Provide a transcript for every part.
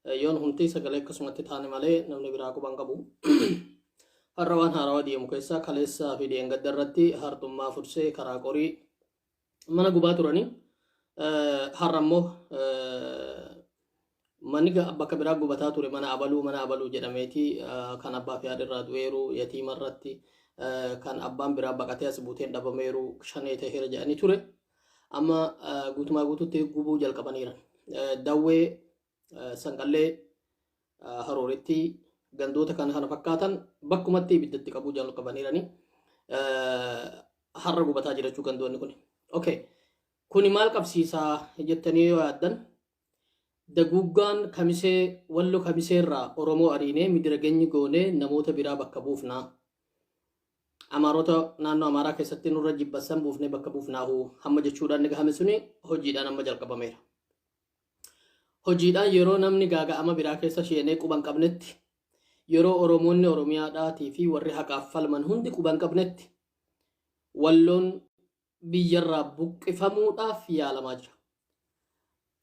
Yoon humti sagalee akkasumatti taane malee namni biraa quban qabu. Har'a waan haarawaa deemu keessaa kaleessaa fi dheengadda irratti harxummaa fursee karaa qorii mana gubaa turanii har'a immoo manni bakka biraa gubataa ture mana abaluu mana abaluu jedhameeti kan abbaa fi haadha irraa du'eeru yatiima irratti kan abbaan biraa baqatee as buuteen dhabameeru shanee ta'eera jedhanii ture. Amma guutumaa guututti gubuu jalqabaniira. Dawwee sanqallee harooritti gandoota kana kana fakkaatan bakkumatti ibiddatti qabuu jalqabaniirani. Har'a gubataa jira jechuu gandoonni kun. Okay. Kuni maal qabsiisaa jettanii yoo yaaddan daguuggaan kamisee wallo kamiseerraa Oromoo ariinee midiragenyi goonee namoota biraa bakka buufnaa. Amaarota naannoo Amaaraa keessatti nurra jibbasan buufnee bakka buufnaahu hamma jechuudhaan ni gahame suni hojiidhaan amma jalqabameera. Hojiidhaan yeroo namni gaaga'ama biraa keessa sheenee quba hin qabnetti, yeroo Oromoonni Oromiyaadhaatii fi warri haqaaf falman hundi quba hin qabnetti, Walloon biyyarraa buqqifamuudhaaf yaalamaa jira.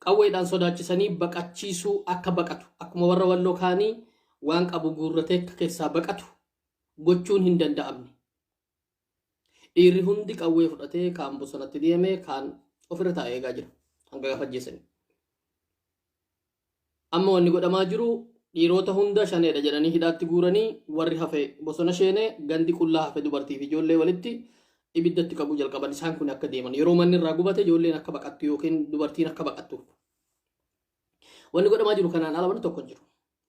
Qawweedhaan sodaachisanii baqachiisuu akka baqatu, akkuma warra Walloo kaanii waan qabu guurratee akka keessaa baqatu gochuun hin danda'amne. Dhiirri hundi qawwee fudhatee kaan bosonatti deeme kaan ofirra taa'ee eegaa jira hanga gaafa ajjeesanii. Amma wanni godhamaa jiru dhiirota hunda shaneedha jedhanii hidhaatti guuranii warri hafe bosona sheene gandi qullaa hafe dubartii fi ijoollee walitti ibiddatti qabuu jalqaban isaan kun akka deeman yeroo manni irraa gubate ijoolleen akka baqattu yookiin dubartiin akka baqattuuf. Wanni godhamaa jiru kanaan ala wanni tokko hin jiru.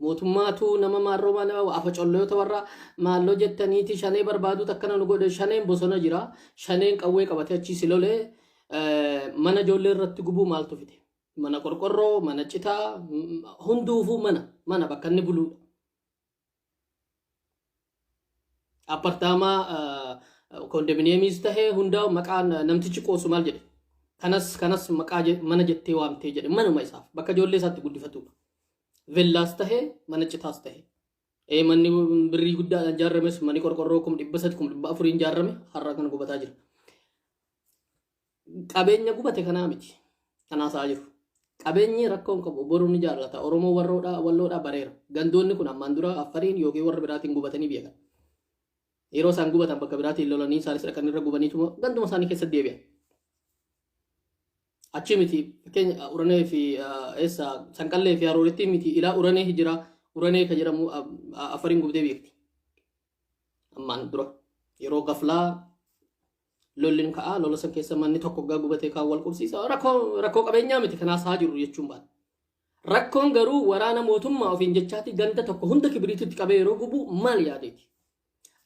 Mootummaatu nama maarroo maal afa colloota warra maalloo jettaniiti shanee barbaaduutu akkana nu godhe shaneen bosona jira shaneen qawwee qabatee achii si lolee mana ijoollee irratti gubuu maaltu fide mana qorqorroo mana citaa hunduufuu mana mana bakka inni buluudha. Appartaamaa kondominiyeemiis tahee hundaa maqaan namtichi qoosu maal jedhe kanas kanas maqaa mana jettee waamtee jedhe manuma isaaf bakka ijoollee isaatti guddifatudha. Villaas tahee mana citaas tahee. Ee manni birrii guddaadhaan ijaarames manni qorqorroo 300,000 400,000 ijaarame har'a kan gubataa jira. Qabeenya gubate kanaa miti kan haasa'aa jiru. Qabeenyi rakkoo hin qabu boru ni jaallata. Oromoo warroodhaa walloodhaa bareera. Gandoonni kun ammaan dura Affariin yookiin warra biraatiin gubatanii beekan. Yeroo isaan gubatan bakka biraatiin lolanii isaanis dhaqanii irra gubaniituma ganduma isaanii keessatti deebi'an. Achi miti fakkeenya Uranee fi eessa Sanqallee fi Harooritti miti ilaa Uranee jira. Uranee kan jedhamu Affariin gubdee beekti. Ammaan dura yeroo gaflaa lolli ka'a lola san keessa manni tokko gaa gubatee kaan wal qubsiisa rakkoo rakkoo qabeenyaa miti kanaas haa jiru jechuun baata. Rakkoon garuu waraana mootummaa ofiin jechaati ganda tokko hunda kibiriititti qabee yeroo gubu maal yaadeeti?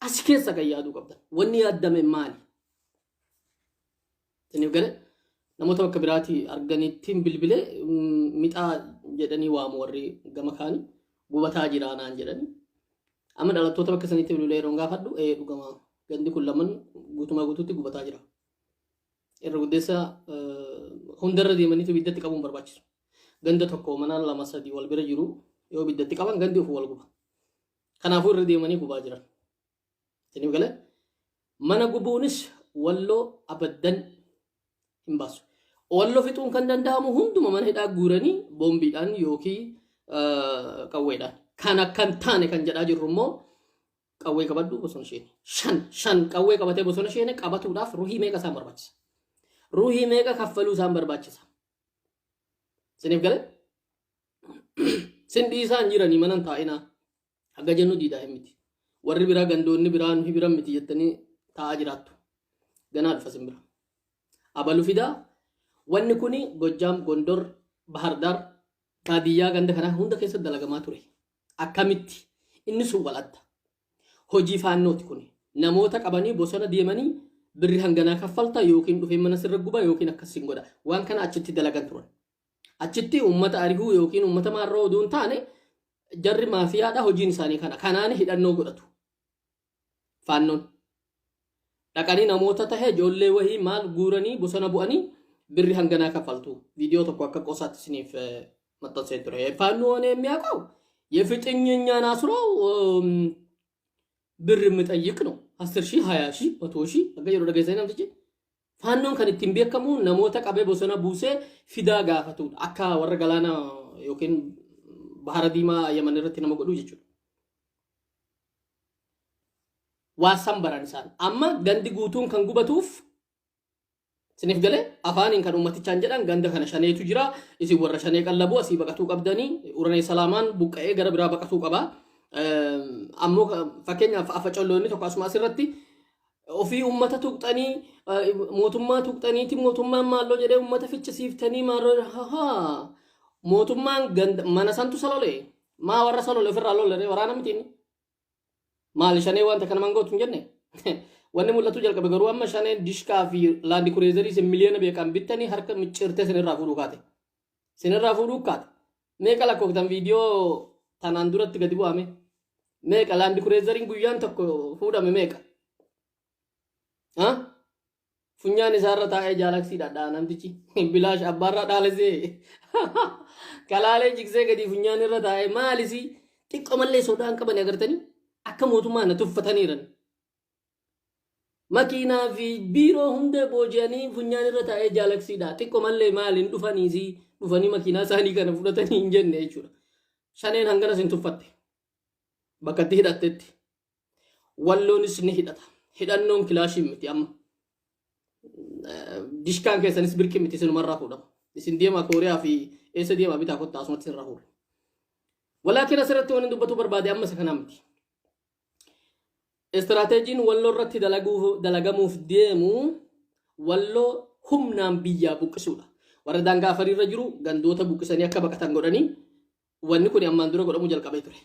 As keessa kan yaaduu qabdan. Wanni yaaddame maali? Isiniif gale namoota bakka biraatii arganittiin bilbilee mixaa jedhanii waamu warri gama kaanii gubataa jiraa naan jedhanii. Amma dhalattoota bakka saniitti bilbilee yeroon gaafadhu ee dhugama gandi kun laman guutumaa guutuutti gubataa jira. Irra guddeessa hundarra deemaniitu ibiddatti qabuun barbaachisu. Ganda tokko mana lama sadi wal bira jiru yoo ibiddatti qaban gandi ofu wal guba. Kanaafuu irra deemanii gubaa jiran. Isiniif galee mana gubuunis walloo abaddan hin baasu. Walloo fixuun kan danda'amu hunduma mana hidhaa guuranii boombiidhaan yookiin qawweedhaan. Kan akka hin taane kan jedhaa jirru immoo qawwee qabadhu bosona sheene. Shan shan qawwee qabatee bosona sheene qabatuudhaaf ruhii meeqa isaan barbaachisa? Ruhii meeqa kaffaluu isaan barbaachisa? Isiniif galee? Sin dhiisaa hin jiranii mana hin taa'inaa. Haga jennu diidaa hin miti. Warri biraa gandoonni biraa nuhi bira miti jettanii taa'aa jiraattu. Ganaa dhufa sin bira. Abalu fidaa. Wanni kuni Gojjaam, Gondor, Bahardaar, baadiyyaa ganda kanaa hunda keessa dalagamaa ture. Akkamitti? Inni sun wal adda. Hojii faannooti kuni. Namoota qabanii bosona deemanii birri hanganaa kaffalta yookiin dhufee mana sirra guba yookiin akkas sin godha. Waan kana achitti dalagan turan. Achitti uummata arihuu yookiin uummata maarroo oduu hin taane jarri maafiyaadha hojiin isaanii kana. Kanaan hidhannoo godhatu. Faannoon. Dhaqanii namoota tahe ijoollee wahii maal guuranii bosona bu'anii birri hanganaa kaffaltu. Viidiyoo tokko akka qoosaatti isiniif maxxansee ture. Faannoon የሚያውቀው የፍጥኝ እኛን አስሮ ብር የሚጠይቅ ነው። 10 ሺህ 20 ሺህ 100 ሺህ akka jedhu dhageessanii namtichi. Faannoon kan ittiin beekamu namoota qabee bosona buusee fidaa gaafatudha. Akka warra galaana yookiin Bahara Diimaa Yaman irratti nama godhuu jechuudha. Waa san baran isaan. Amma gandi guutuun kan gubatuuf siniif galee, afaaniin kan uummatichaan jedhan ganda kana shaneetu jira, isin warra shanee qallabuu asii baqatuu qabdanii, uranee salaamaan buqqa'ee gara biraa baqatuu qaba. Ammoo fakkeenyaaf afa colloonni tokko asuma asirratti ofii uummata tuqxanii, mootummaa tuqxaniiti, mootummaan maalloo jedhee uummata fichisiiftanii maalloo haa mootummaan ganda mana santu salole maa warra salole ofirraa lolle waraana miti inni. Maali shanee wanta kana mangootu hin jenne? Wanni mul'atu jalqabe garuu amma shaneen dishkaa fi Land Cruiserii isin miliyoona beekan bittanii harka micciirtee sinirraa fuudhuu kaate. Sinirraa fuudhuu kaate. Meeqa lakkooftan viidiyoo tanaan duratti gadi bu'ame? Meeqa Land Cruiseriin guyyaan tokko fuudhame meeqa? Ha? Funyaan isaarra taa'ee jaalaksii dhadhaa namtichi. Bilaash abbaarraa dhaalesee. Kalaalee jigsee gadi funyaan irra taa'ee maalisi xiqqoo mallee sodaan qaban agartanii akka mootummaa na tuffataniiran. Makiinaa fi biiroo hunda booji'anii funyaan irra taa'ee jaalaksiidha. Xiqqoo mallee maaliin dhufaniisi dhufanii makiinaa isaanii kana fudhatanii hin jenne jechuudha. Shaneen hanganas hin tuffatte. Bakka itti hidhattetti. Walloonis ni hidhata. Hidhannoon kilaashii miti amma. Dishkaan keessanis birqi miti, isinumarraa fuudhama. Isin deemaa Kooriyaa fi eessa deemaa bitaa kottaa, asumatti sirraa fuudha. Walaakin asirratti waan dubbatu barbaade amma isa kanaa miti. Istiraateejiin Walloo irratti dalagamuuf deemu Walloo humnaan biyyaa buqqisuudha. Warra daangaa afariirra jiru gandoota buqqisanii akka baqatan godhanii, wanni kun ammaan dura godhamuu jalqabee ture.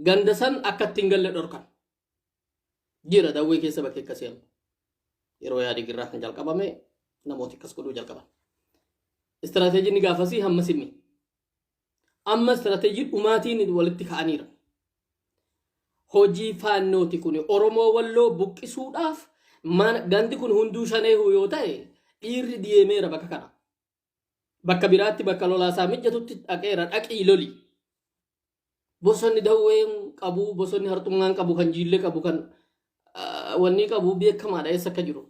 Ganda san akka ittiin galle dhorkan. Jira dawwee keessa bakkee akkasii amma. Yeroo yaadii girraa kan jalqabame namooti akkas godhuu jalqaban. Istiraateejiin gaafasii hamma simmi. Amma istiraateejii dhumaatiin walitti ka'aniira. Hojii faannooti kun Oromoo Walloo buqqisuudhaaf gandi kun hunduu shanee yoo ta'e dhiirri deemeera bakka kana. Bakka biraatti bakka lolaasaa mijatutti dhaqeera, dhaqii loli. Bosonni dawween qabu, bosonni harxummaan qabu, kan jiillee qabu, kan wanni qabu beekamaadha eessa akka jiru.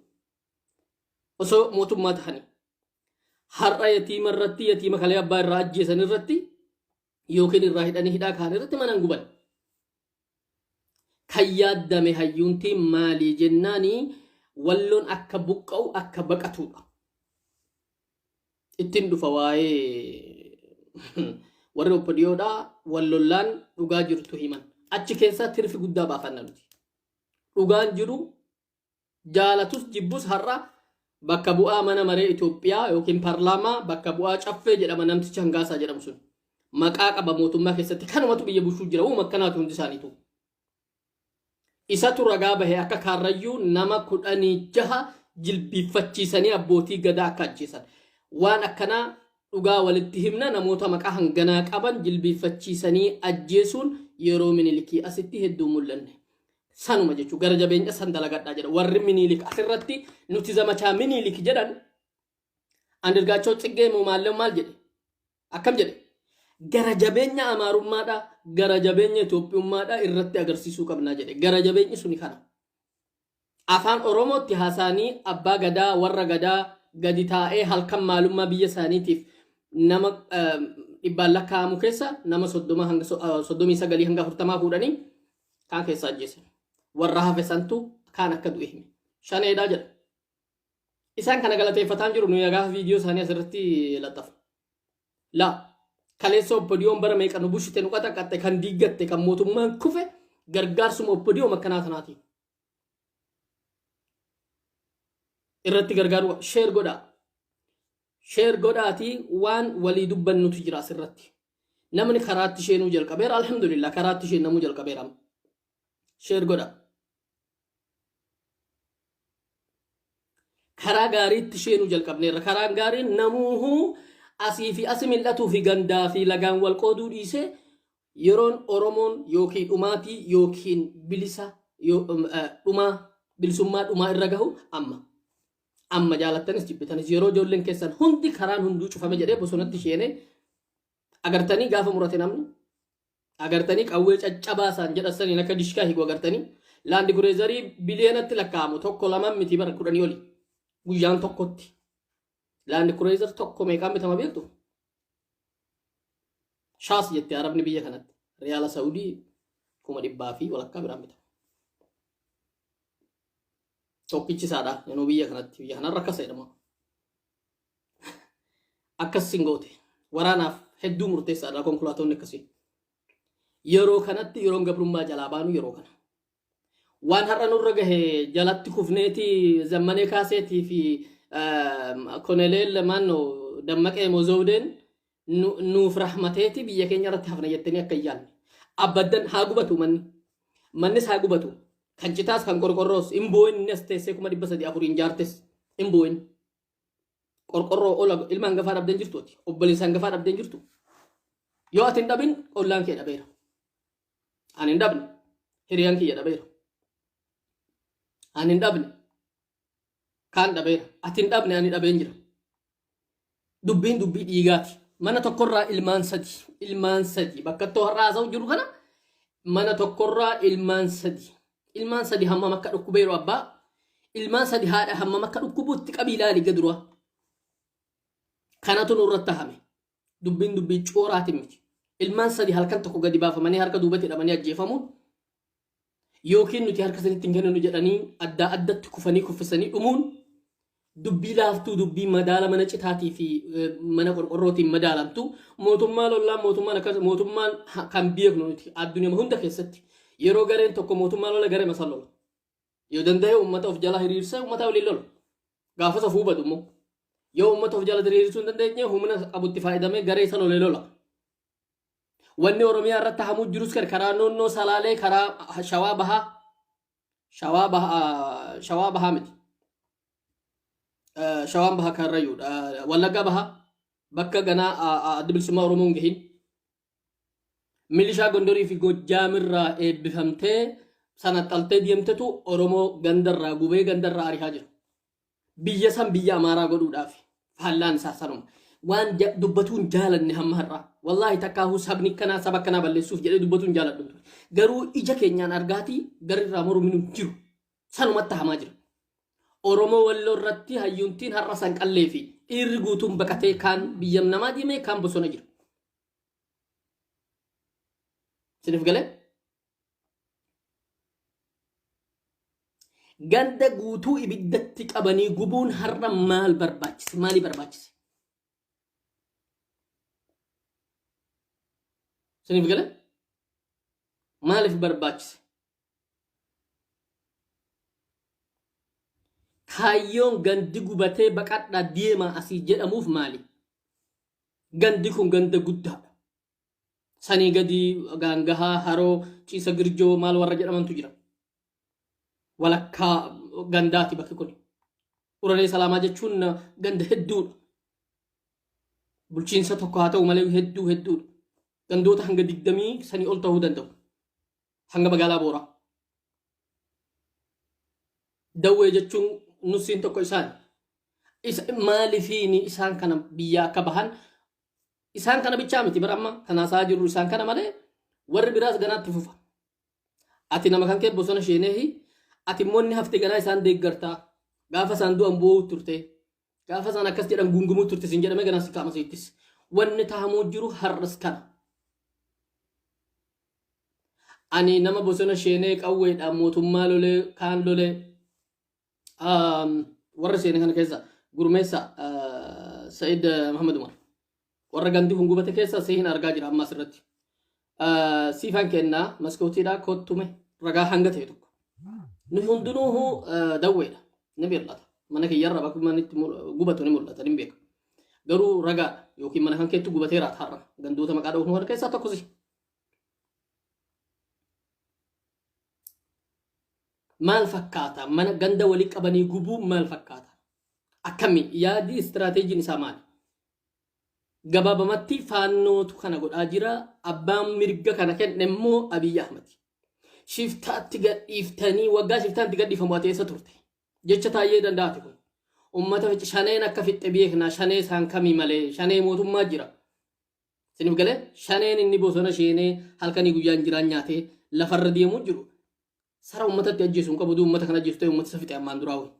Osoo mootummaa ta'anii. Har'a yatiima irratti, yatiima kalee abbaa irraa ajjeesan irratti yookiin irraa hidhanii hidhaa kaan irratti mana hin guban. Kan yaaddame hayyuuntiin maalii jennaanii Walloon akka buqqa'u, akka baqatudha. Ittiin dhufa waa'ee warri OPDOdhaa wal lollaan dhugaa jirtu himan. Achi keessaa tirfi guddaa baafanna nuti. Dhugaan jiru jaalatus jibbus har'a bakka bu'aa mana maree Itoophiyaa yookiin paarlaamaa, bakka bu'aa caffee jedhama namtichi Hangaasaa jedhamu sun. Maqaa qaba mootummaa keessatti, kanumatu biyya bulchuu jira, uuma akkanaatu hundi isaaniitu. Isatu ragaa bahe akka Kaarrayyuu nama 16 jilbiiffachiisanii abbootii gadaa akka ajjeesan. Waan akkanaa dhugaa walitti himna, namoota maqaa hanganaa qaban jilbiiffachiisanii ajjeesuun yeroo Minilikii asitti hedduu mul'anne. Sanuma jechuun gara jabeenya san dalagadhaa jedha. Warri Minilik asirratti nuti zamachaa Minilik jedhan, Andirgaachoo Tsiggee moo maallee maal jedhe? Akkam jedhe? Gara jabeenya Amaarummaadha, gara jabeenya Itoophiyummaadha irratti agarsiisuu qabnaa jedhe. Gara jabeenyi suni kana. Afaan Oromootti haasaanii abbaa gadaa, warra gadaa gadi taa'ee halkan maalummaa biyya isaaniitiif nama dhibbaan lakkaa'amu keessa nama 30 hanga 39 hanga 40 fuudhanii kaan keessaa ajjeesan. Warra hafe santu kaan akka du'e hime. Shaneedhaa jedha. Isaan kana galateeffataan jiru nuyi gaafa viidiyoo isaanii asirratti laxxafu. Laa kaleessa OPDOn bara meeqa nu bushite, nu qaxaqaxxe, kan diiggatte, kan mootummaan kufe gargaarsuma OPDO akkanaa tanaatiin. Irratti gargaaruu share godhaa. Share godhaatii waan walii dubbannutu jira asirratti. Namni karaatti isheenuu jalqabeera, alhamdulillah, karaatti isheen namuu jalqabeera. Share godhaa. Karaa gaariitti isheenuu jalqabneerra. Karaan gaariin namuuhuu asii fi asi mil'atuu fi gandaa fi lagaan wal qooduu dhiisee yeroon Oromoon yookiin dhumaatii yookiin bilisa dhumaa bilisummaa dhumaa irra gahu amma. Amma jaalattanis jibbitanis yeroo ijoolleen keessan hundi karaan hunduu cufame jedhee bosonatti isheenee agartanii gaafa murate namni agartanii qawwee caccabaa isaan jedhan saniin akka dishkaa hiiku agartanii, Land Cruiserii biliyoonatti lakkaa'amu tokko lama miti bara 10 oli guyyaan tokkotti. Land Cruiser tokko meeqaan bitama beektu? Shaas jette Arabni biyya kanatti. Riyaala Saudii 500,000 biraan bitama. Tokkichi isaadha yeroo biyya kanatti biyya kanarra akkas jedhama. Akkas sin goote waraanaaf hedduu murteessaadha konkolaatonni akkasii. Yeroo kanatti yeroon gabrummaa jalaa baanu yeroo kana. Waan har'a nurra gahe jalatti kufneeti Zammanee Kaaseetii fi Koneleel maannoo Dammaqee Mozowdeen nuuf rahmateeti biyya keenya irratti hafna jettanii akka hin yaadne. Abbaddan haa gubatu manni. Mannis haa gubatu. Kan citaas kan qorqorroos hin boo'in inni as teessee 300,000 afuriin jaartes hin boo'in. Qorqorroo ola ilma hangafaa dhabdeen jirtu ati. Obboleessa hangafaa dhabdeen jirtu. Yoo ati hin dhabin ollaan kee dhabeera. Ani hin dhabne. Hiriyaan kiyya dhabeera. Ani hin dhabne. Kaan dhabeera. Ati hin dhabne ani dhabeen jira. Dubbiin dubbii dhiigaati. Mana tokkorraa ilmaan sadi. Ilmaan sadi. Bakka ittoo har'a haasa'u jiru kana mana tokkorraa ilmaan sadi. Ilmaan sadi hammam akka dhukkubeeru abbaa. Ilmaan sadi haadha hammam akka dhukkubuutti qabii ilaali gadura. Kanatu nurratti hame. Dubbiin dubbii cooraati miti. Ilmaan sadi halkan tokko gadi baafamanii harka duubatti hidhamanii ajjeefamuun yookiin nuti harka sanitti hin kenninu jedhanii addaa addatti kufanii kuffisanii dhumuun dubbii laaftuu dubbii madaala mana citaatii fi mana qorqorrootiin madaalamtu mootummaa lollaan mootummaan akkas mootummaan kan beeknu nuti addunyaa hunda keessatti yeroo gareen tokko mootummaa lola garee masa lola yoo danda'e uummata of jala hiriirsee uummata waliin lola gaafas of hubatu immoo yoo uummata of jala hiriirsuu hin dandeenye humna qabutti fayyadamee garee isa lole lola. Wanni Oromiyaa irratti hamuu jirus kan karaa noonnoo Salaalee karaa Shawaa Bahaa Shawaa Bahaa Shawaa Bahaa miti. Shawaan Bahaa Karrayyuudha. Wallaggaa Bahaa bakka ganaa Adda Bilisummaa Oromoo hin gahin. Milishaa Gondorii fi Gojjaamirraa eebbifamtee sanaxxaltee deemtetu Oromoo gandarraa gubee gandarraa arihaa jira. Biyya san biyya Amaaraa godhuudhaaf faallaan isaa sanuma. Waan dubbatuun jaalanne hamma har'aa. Wallaahi takkaahuu sabni akkanaa saba akkanaa balleessuuf jedhee dubbatuun jaaladhu ture. Garuu ija keenyaan argaatii garri irraa morminu hin jiru. Sanumatti hamaa jira. Oromoo Walloo irratti hayyuuntiin har'a sanqallee fi dhiirri guutuun baqatee kaan biyya namaa deemee kaan bosona jira. Sinif galee? Ganda guutuu ibiddatti qabanii gubuun har'a maal barbaachise? Maalii barbaachise? Siniif galee? Maaliif barbaachise? Kaayyoon gandi gubatee baqadhaa deemaa asii jedhamuuf maali? Gandi kun ganda guddaadha. Sanii gadi Gaangahaa, Haroo, Ciisa Girjoo maal warra jedhamantu jira. Walakkaa gandaati bakki kun. Uranee Salaamaa jechuun ganda hedduudha. Bulchiinsa tokko haa ta'u malee hedduu hedduudha. Gandoota hanga digdamii sanii ol ta'uu danda'u. Hanga magaalaa Booraa. Dawwee jechuun nussiin tokko isaani. Isa maalifiini isaan kana biyya akka bahan isaan kana bichaa miti bara amma kan haasa'aa jirru isaan kana malee warri biraas ganaatti fufa. Ati nama kan kee bosona sheeneehi ati immoo inni hafte ganaa isaan deeggartaa gaafa isaan du'an boo'uu turte gaafa isaan akkas jedhan gungumuu turte sin jedhame ganaa si kaama siittis. Wanni tahamuu jiru har'as kana. Ani nama bosona sheenee qawweedhaan mootummaa lolee kaan lolee warra seene kana keessa gurmeessa Sa'id Muhammad Umar warra gandi kun gubate keessa si hin argaa jira amma asirratti. Siifan kennaa maskootiidhaa kottume ragaa hanga ta'e tokko. Nu hundinuu dawweedha ni mul'ata. Mana kiyyarra bakka manni itti gubatu ni mul'ata ni beeka. Garuu ragaadha yookiin mana kan keetti gubateera har'a gandoota maqaa dha'uun warra keessaa tokko si. Maal fakkaata? Mana ganda walii qabanii gubuu maal fakkaata? Akkami? Yaadi istiraateejiin isaa maali? Gabaabamatti faannootu kana godhaa jira. Abbaan mirga kana kenne immoo Abiyyi Ahmad. Shiftaatti gadhiiftanii waggaa shiftaan itti gadhiifamu ati eessa turte? Jecha taayyee danda'aati kun. Uummata shaneen akka fixxe beekna shanee isaan kamii malee shanee mootummaa jira. Isiniif galee shaneen inni bosona sheenee halkanii guyyaan jiraan nyaatee lafarra deemuu jiru. Sara uummatatti ajjeesu hin qabu uummata kan ajjeesu ta'e uummata isa fixe ammaan duraa wayi.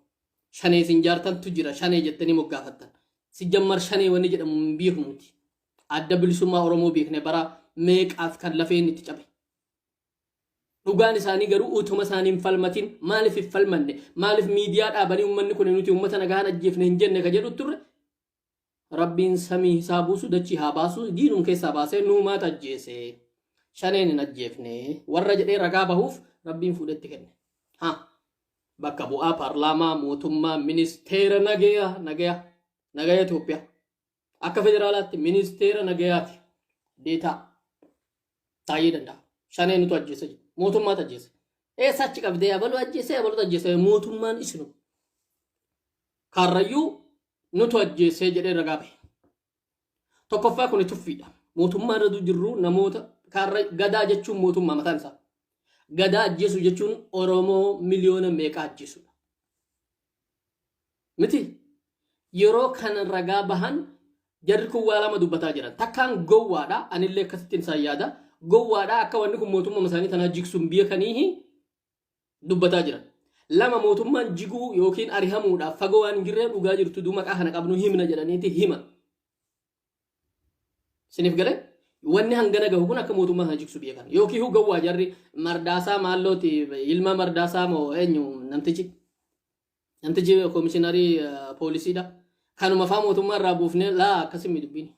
Shanee isin jaartantu jira shanee jettanii moggaafattan. Si jammar shanee wanni jedhamu hin beeknu nuti. Adda Bilisummaa Oromoo beekne bara meeqaaf kan lafeen itti cabe. Dhugaan isaanii garuu utuma isaanii hin falmatin, maaliif hin falmanne, maaliif miidiyaa dhaabanii uummanni kun nuti uummata nagaan ajjeefne hin jenne ka jedhu turre. Rabbiin samii isaa buusu, dachii haa baasu, diinum keessaa baasee nuumaatu ajjeese. Shaneen hin ajjeefne warra jedhee ragaa bahuuf Rabbiin fuudhetti kenne. Ha bakka bu'aa paarlaamaa, mootummaa, ministeera nagaya Itoophiyaa. Akka federaalaatti ministeera nagayaati. Deetaa taa'ee danda'a. Shaneen nutu ajjeese jedhe. Mootummaatu ajjeese. Eessa achi qabdee abaluu ajjeese, abaluutu ajjeese, mootummaan isinu. Kaarrayyuu nutu ajjeesee jedhee ragaa bahe. Tokkoffaa kuni tuffiidha. Mootummaa irra jirru namoota kaarra gadaa jechuun mootummaa mataan isaa. Gadaa ajjeesuu jechuun Oromoo miliyoona meeqa ajjeesudha. Miti yeroo kana ragaa bahan jarri kun waa lama dubbataa jiran. Takkaan gowwaadha, anillee akkasittiin isaan yaada. Gowwaadha, akka wanni kun mootummaa isaanii tanaa jigsuun beekanii dubbataa jiran. Lama, mootummaan jiguu yookiin arihamuudhaaf fagoo waan hin jirreef dhugaa jirtu duu maqaa kana qabnu himna jedhaniiti hima. Siniif galee wanni hangana gahu kun akka mootummaa kana jigsu beekan. Yookiin gowwaa jarri Mardaasaa maallooti, ilma Mardaasaa moo eenyu namtichi? Namtichi koomishinarii poolisiidha. Kanuma faa mootummaa irraa buufnee laa akkasii dubbiin.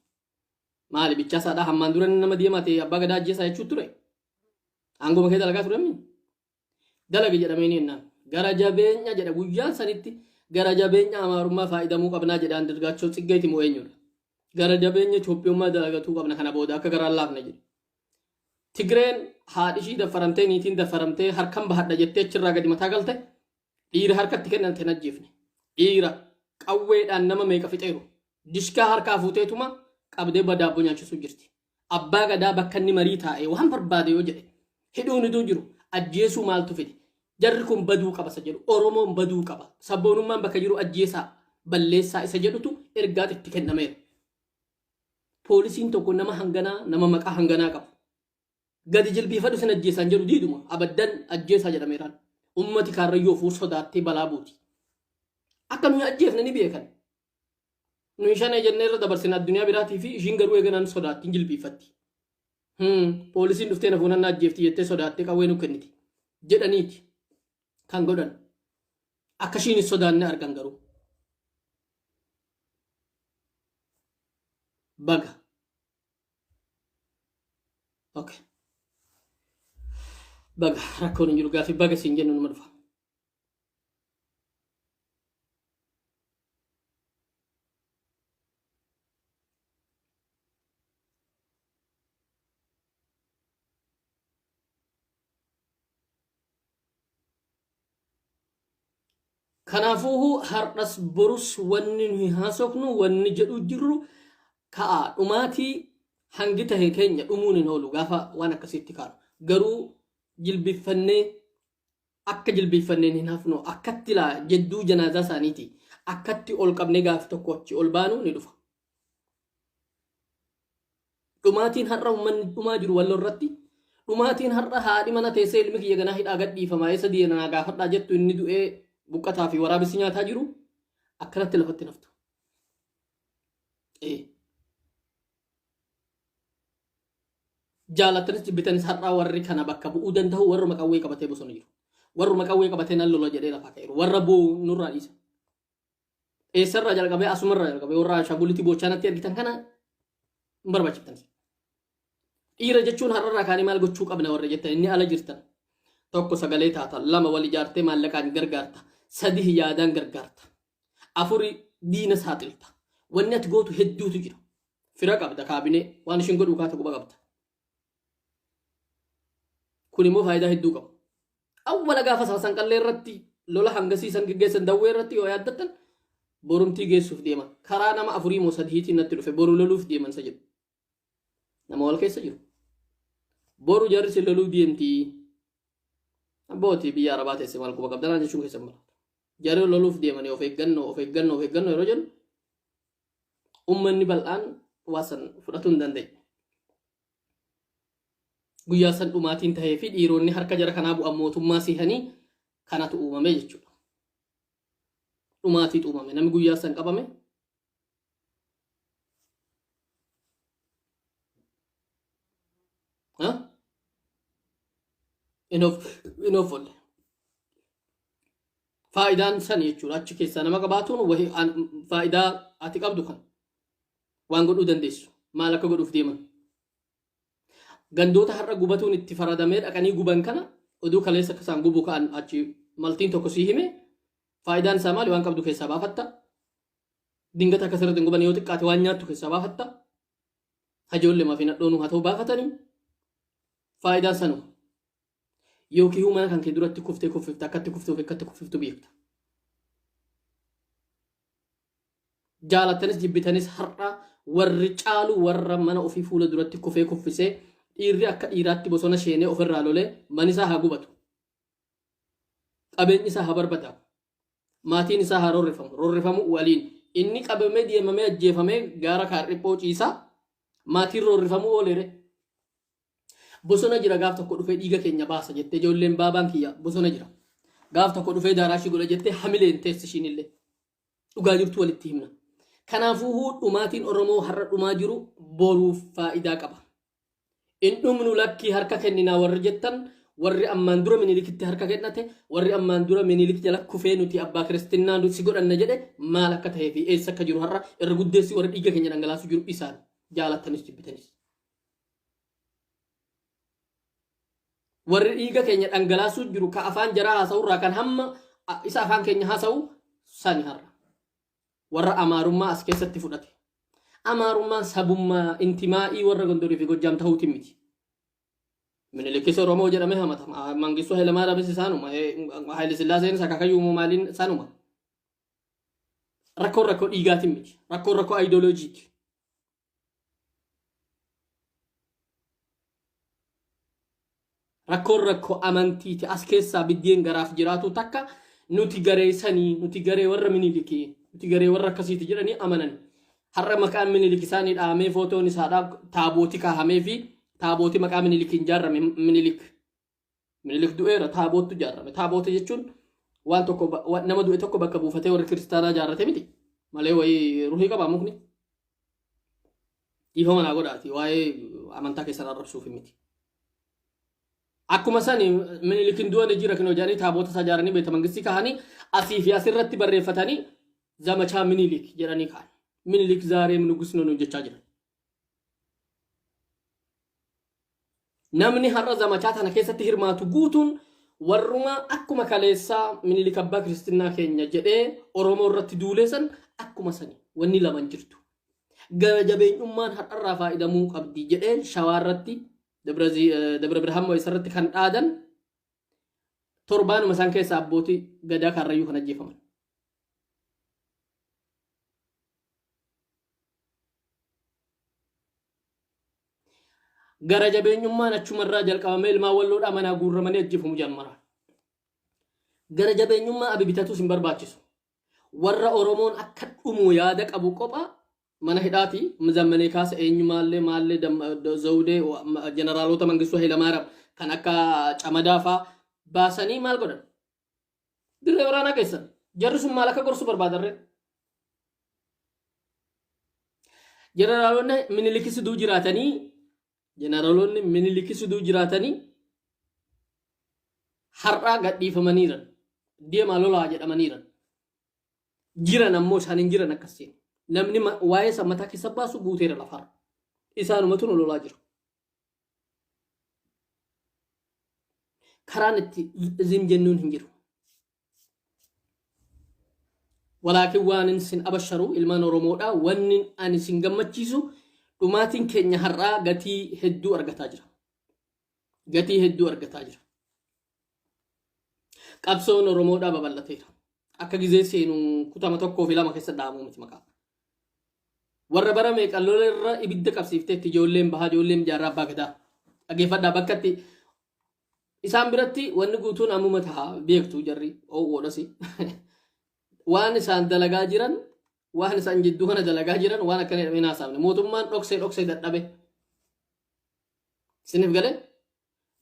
Maali bichaasaadha, hammaan dura nama deemaa ta'e abbaa gadaa ajjeesaa jechuu ture. Aangoo kee dalagaa ture mii? Dalagi jedhamee ni jennaan. Gara jabeenya jedha guyyaan sanitti, gara jabeenya amaarummaa faayidamuu qabnaa jedha Andirgaachoo Tsiggeeti moo eenyudha. Gara jabeenya Itoophiyummaa dalagatuu qabna, kana booda akka garaan laafne jedhe. Tigreen haadhi ishii daffaramtee, niitiin daffaramtee harkan bahadha jettee achirraa gadi mataa galte, dhiira harkatti kennante hin ajjeefne. Dhiira qawweedhaan nama meeqa fixeeru. Dishkaa harkaa fuuteetuma qabdee badaabboo nyaachisuu jirti. Abbaa gadaa bakka inni marii taa'ee waan barbaade yoo jedhe hidhuun iduu jiru, ajjeesuu maaltu fide? Jarri kun baduu qaba isa jedhu, Oromoon baduu qaba. Sabboonummaan bakka jiru ajjeesaa balleessaa isa jedhutu ergaat itti kennameera. Poolisiin tokko nama hanganaa, nama maqaa hanganaa qabu, gadi jilbiifadhu sin ajjeesaan jedhu diiduma abaddan ajjeesaa jedhameeraan. Ummati Kaarrayyoo ofuu sodaattee balaa buuti. Akka nuyi ajjeefne ni beekan. Nuyi shanee jennee irra dabarsina addunyaa biraatii fi ishiin garuu eeganaan sodaatti hin jilbiiffatti. Poolisiin dhuftee na fuunannaa ajjeefti jettee sodaattee qawwee nu kenniti jedhaniiti kan godhan. Akka ishiin hin sodaanne argan garuu. Baga. Okay. Baga rakkoon hin jiru, gaaffii baga siin jennu numa dhufa. Kanaafuu har'as borus wanni nuyi haasofnu, wanni jedhu jirru ka'a dhumaatii hangi tahe keenya dhumuun hin oolu gaafa waan akkasiitti kaanu. Garuu jilbiffannee akka jilbiffanneen hin hafnu, akkatti laa jedduu janaazaa isaaniiti akkatti ol qabnee gaafi tokko achi ol baanu ni dhufa. Dhumaatiin har'a uummanni dhumaa jiru Walloo irratti, dhumaatiin har'a haadhi mana teessee ilmi kiyya ganaa hidhaa gadhiifamaa eessa deena gaafadhaa jettu, inni du'ee buqqataa fi waraabessi nyaataa jiru, akkanatti lafatti naftu. Jaalattanis jibbitanis har'aa warri kana bakka bu'uu danda'u warruma qawwee qabatee bosona jiru. Warruma qawwee qabatee nan lola jedhee lafaa ka'eeru. Warra bu'u nurraa dhiisa. Eessarraa jalqabee, asumarraa jalqabee warra ashaangulitii bochaanatti argitan kana hin barbaachiftan. Dhiira jechuun har'arraa kaanii maal gochuu qabna warra jettan, inni ala jirtan. Tokko sagalee taata, lama wal ijaartee maallaqaan gargaarta, sadi yaadaan gargaarta, afuri diina saaxilta. Wanni ati gootu hedduutu jira. Fira qabda, kaabinee waan ishiin godhuu kaate quba qabda. Kun immoo faayidaa hedduu qaba. Awwala gaafa Saasanqallee irratti lola hangasii san geggeessan, Dawwee irratti yoo yaaddattan, borumtii geessuuf deeman. Karaa nama afurii moo sadiitiin natti dhufe, boru loluuf deeman isa jedhu. Nama wal keessa jiru. Boru jarri si loluu deemti. Abbootii biyya Arabaa teesse maal quba qabdanaa jechuun keessan barata. Jarri loluuf deemanii of eeggannoo, of eeggannoo, of eeggannoo yeroo jennu ummanni bal'aan waa san fudhatuu hin dandeenye. Guyyaa san dhumaatiin tahee fi dhiironni harka jara kanaa bu'an mootummaa siihanii kanatu uumame jechuudha. Dhumaatiitu uumame. Namni guyyaa san qabame In of Faayidaan san jechuudha achi keessaa nama qabaatuun faayidaa ati qabdu kan waan godhuu dandeessu maal akka godhuuf deeman. Gandoota har'a gubatuun itti faradamee dhaqanii guban kana oduu kaleessa akka isaan gubuu ka'an achi maltiin tokko sii hime faayidaan isaa maali waan qabdu keessaa baafatta. Dingata akka sirriitti hin guban yoo xiqqaate waan nyaattu keessaa baafatta. Hajoollee maafi nadhoonuu haa ta'u baafatanii faayidaan sanuma. Yookiin mana kan kee duratti kuftee kuffifta akkatti kuftuu fi akkatti kuffiftu beekta. Jaalattanis jibbitanis har'a warri caalu warra mana ofii fuula duratti kufee kuffisee dhiirri akka dhiiraatti bosona sheenee ofirraa lolee mani isaa haa gubatu. Qabeenyi isaa haa barbadaa'u. Maatiin isaa haa roorrifamu. Roorrifamu waliin. Inni qabamee deemamee ajjeefamee gaara kaarriphoo ciisaa maatiin roorrifamuu ooleere. Bosona jira gaaf tokko dhufee dhiiga keenya baasa jettee ijoolleen baabaan kiyya bosona jira. Gaaf tokko dhufee daaraashii godha jettee hamileen teessi ishiin illee. Dhugaa jirtu walitti himna. Kanaafuu dhumaatiin Oromoo har'a dhumaa jiru boruuf faayidaa qaba. In dhumnu lakkii harka kenninaa warri jettan warri ammaan dura Minilikitti harka kennate warri ammaan dura Minilik jala kufee nuti abbaa kiristinnaa si godhanna jedhe maal akka ta'ee fi eessa akka jiru har'a irra guddeessi warri dhiiga keenya dhangalaasuu jiru isaan jaalattanis jibbitanis. Warri dhiiga keenya dhangalaasuu jiru ka afaan jaraa haasa'urraa kan hamma isa afaan keenya haasa'u sani har'a. Warra Amaarummaa as keessatti fudhate. Amaarummaan sabummaa intimaa'ii warra Gondorii fi Gojjaam ta'uutiin miti. Minilikis Oromoo jedhamee hamatama. Mangistuu Hayilamaariyaamis isaanuma. Hayile Sillaaseenis akaakayyuu maaliin isaanuma. Rakkoon rakkoo dhiigaatiin miti. Rakkoon rakkoo ayidooloojiiti. Rakkoon rakkoo amantiiti. As keessaa biddeen garaaf jiraatu takka nuti garee sanii, nuti garee warra Minilikii, nuti garee warra akkasiiti jedhanii amanan. Har'a maqaan Minilik isaanii dhahamee footoon isaadhaa taabooti kaahamee fi taabooti maqaa Minilikiin ijaarame Minilik. Minilik du'eera taaboottu ijaarame. Taaboota jechuun waan tokko nama du'e tokko bakka buufatee warri kiristaanaa ijaarrate miti. Malee wayii ruhii qabaa mukni. Dhiifama naa godhaati waa'ee amantaa keessan arrabsuuf miti. Akkuma sani Minilikin du'an jira kinoo jedhanii taaboota isaa ijaaranii beeta mangistii kaahanii asii fi asirratti barreeffatanii zamachaa Minilik jedhanii ka'an. Minilik zaaree nugus nuun jechaa jiran. Namni har'a zamachaa tana keessatti hirmaatu guutuun warruma akkuma kaleessaa Minilik abbaa kiristinnaa keenya jedhee Oromoo irratti duulee san akkuma sani wanni lama hin jirtu. Gara jabeenyummaan har'arraa faayidamuu qabdi jedhee shawaa irratti Dabra Birhaan Mo'isa irratti kan dhaadan torbaanuma isaan keessaa abbootii gadaa Karrayyuu kan ajjeefaman. Gara jabeenyummaan achumarraa jalqabamee ilmaan walloodhaa manaa guurramanii ajjeefamu jammara. Gara jabeenyummaa abi bitatus hin barbaachisu. Warra Oromoon akka dhumu yaada qabu qopha mana hidhaati zammanee kaasa eenyu maallee maallee zawudee jeneraalota Mangistuu Hayilamaariyaam kan akka Camadaa faa baasanii maal godhan? Dirree waraanaa keessan jarri sun maal akka gorsu barbaadarree? Jeneraalonni Minilikis duu jiraatanii jeneraalonni Minilikis duu jiraatanii har'aa gadhiifamaniiran deemaa lolaa jedhamaniiran. Jiran ammoo isaan hin jiran akkas seenu. Namni waa'ee isa mataa keessa baasu guuteera lafarra. Isaanumatu nu lolaa jira. Karaan itti zim jennuun hin jiru. Walaakin waan isin abasharu ilmaan Oromoodha. Wanni ani isin gammachiisu dhumaatiin keenya har'aa gatii hedduu argataa jira. Gatii hedduu argataa jira. Qabsoon Oromoodhaa babal'ateera. Akka gizee seenu kutama tokkoo fi lama keessa dhahamuu miti maqaa. Warra bara meeqa lola irra ibidda qabsiifteetti ijoolleen bahaa ijoolleen jaarraa abbaa gadaa. Dhaggeeffadhaa bakka itti isaan biratti wanni guutuun ammuma taha beektu jarri oowwoodhasi. Waan isaan dalagaa jiran waan isaan jidduu kana dalagaa jiran waan akkana jedhamee hin haasa'amne. Mootummaan dhoksee dhoksee dadhabe. Isiniif galee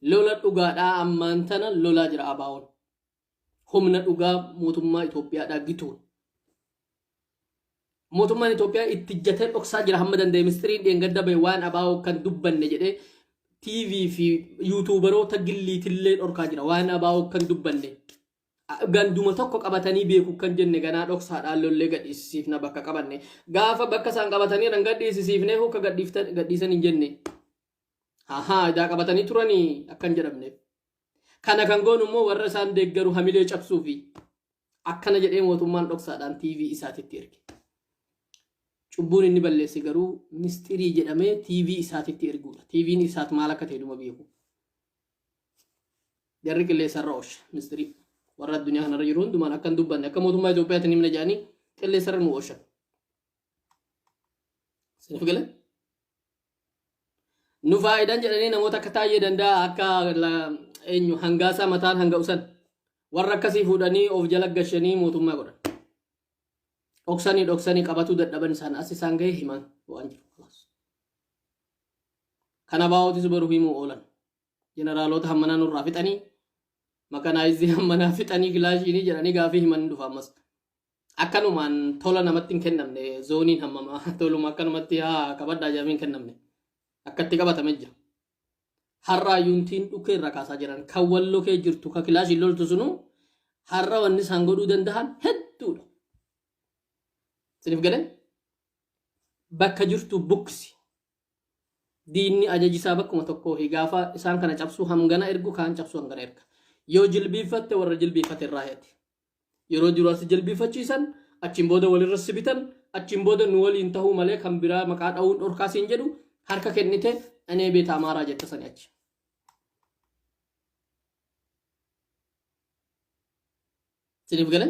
lola dhugaadhaa ammaan tana lolaa jira ABO'n. Humna dhugaa mootummaa Itoophiyaadhaa gituun. Mootummaan Itoophiyaa itti ijjatee dhoksaa jira hamma danda'e mistiriin dheengadda bahe waan ABO kan dubbanne jedhee TV fi YouTuberoota gilliitillee dhorkaa jira. Waan abaa'oo kan dubbanne. Ganduma tokko qabatanii beeku kan jenne ganaa dhoksaadhaan lollee gadhiisisiifna bakka qabanne. Gaafa bakka isaan qabatanii jiran gadhiisisiifnee hukka gadhiisan hin jenne. Ahaa, idaa qabatanii turanii akkan jedhamneef. Kana kan goonu immoo warra isaan deeggaru hamilee cabsuufi. Akkana jedhee mootummaan dhoksaadhaan TV isaatitti erge. Cubbuun inni balleesse garuu mistirii jedhamee TV isaatitti erguudha. TV'n isaat maal akka ta'e dhuma beeku. Jarri qilleensarra oosha mistirii. Warra addunyaa kanarra jiru hundumaan akka hin dubbanne akka mootummaa Itoophiyaatiin himna jedhanii qilleensarra nu ooshan. Siniif galee? Nu faayidan jedhanii namoota akka Taayyee Danda'a akka eenyu hangaasaa mataan hanga usan warra akkasii fuudhanii of jala gashanii mootummaa godhan. Dhoksanii dhoksanii qabatuu dadhaban isaan as isaan gahee himan waan jiru. Kana baa'ootis boru himuu oolan. Jeneraalota hammanaa nurraa fixanii makanaayizii hammanaa fixanii kilaashiinii jedhanii gaafii himan hin dhufa ammas. Akkanumaan tola namatti hin kennamne zooniin hammama toluma akkanumatti haa qabadhaa jedhamee hin kennamne. Akkatti qabatame jira. Har'aa yuuntiin dhukkee irraa kaasaa jiran kan walloo kee jirtu kan kilaashiin loltu sunuu har'a wanni isaan godhuu danda'an hedduudha. Isiniif galee? Bakka jirtu buqqisi. Diinni ajaji isaa bakkuma tokkoo fi gaafa isaan kana cabsuu hangana ergu kaan cabsuu hangana erga. Yoo jilbiiffatte warra jilbiiffate irraa heeti. Yeroo duraa si jilbiiffachiisan achiin booda walirra si bitan achiin booda nu waliin tahuu malee kan biraa maqaa dha'uun dhorkaa siin jedhu harka kennite anee beeta amaaraa jetta sani achi. Siniif galee?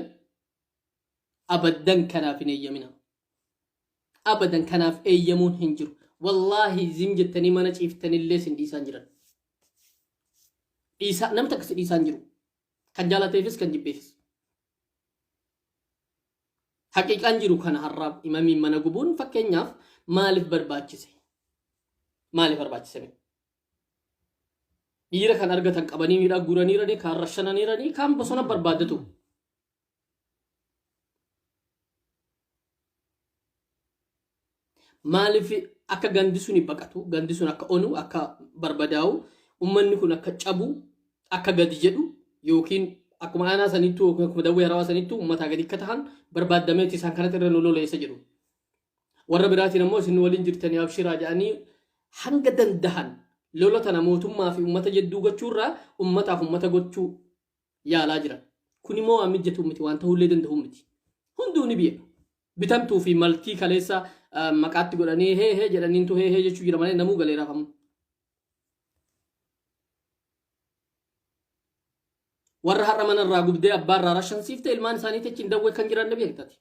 Abaddan kanaaf hin eeyyamina. Abadan kanaaf eeyyamuun hin jiru. Wallaahi zim jettanii mana ciiftanillee sin dhiisaan jiran. Dhiisaa namni takka si dhiisaan jiru. Kan jaalateefis kan jibbeefis. Haqiiqaan jiru kana har'aaf imamiin mana gubuun fakkeenyaaf maaliif barbaachise? Maaliif barbaachise? Dhiira kan argatan qabanii miidhaa guuraniiranii kaan rashananiiranii kaan bosona barbaaddatu. Maaliif akka gandi suni baqatu, gandi sun akka onu, akka barbadaa'u, ummanni kun akka cabu, akka gadi jedhu yookiin akkuma aanaa sanittuu yookiin akkuma dawwee harawaa sanittuu ummataa gadi akka tahan barbaaddameeti isaan kanatti irra nu loleessa jedhu. Warra biraatiin ammoo isin nu waliin jirtanii abshiraa jedhanii hanga dandahan lola tana mootummaa fi ummata jedduu gochuurraa ummataaf ummata gochuu yaalaa jiran. Kun immoo waan mijjatu miti, waan ta'ullee danda'u miti. Hunduu ni beeka. Bitamtuu fi maltii kaleessa maqaatti godhanii hee hee jedhaniintu hee hee jechuu jira malee namuu galeeraaf amma. Warra har'a mana irraa gubdee abbaa irraa rashansiifte ilmaan isaaniitti achi hin dawwee kan jiran ni beektati.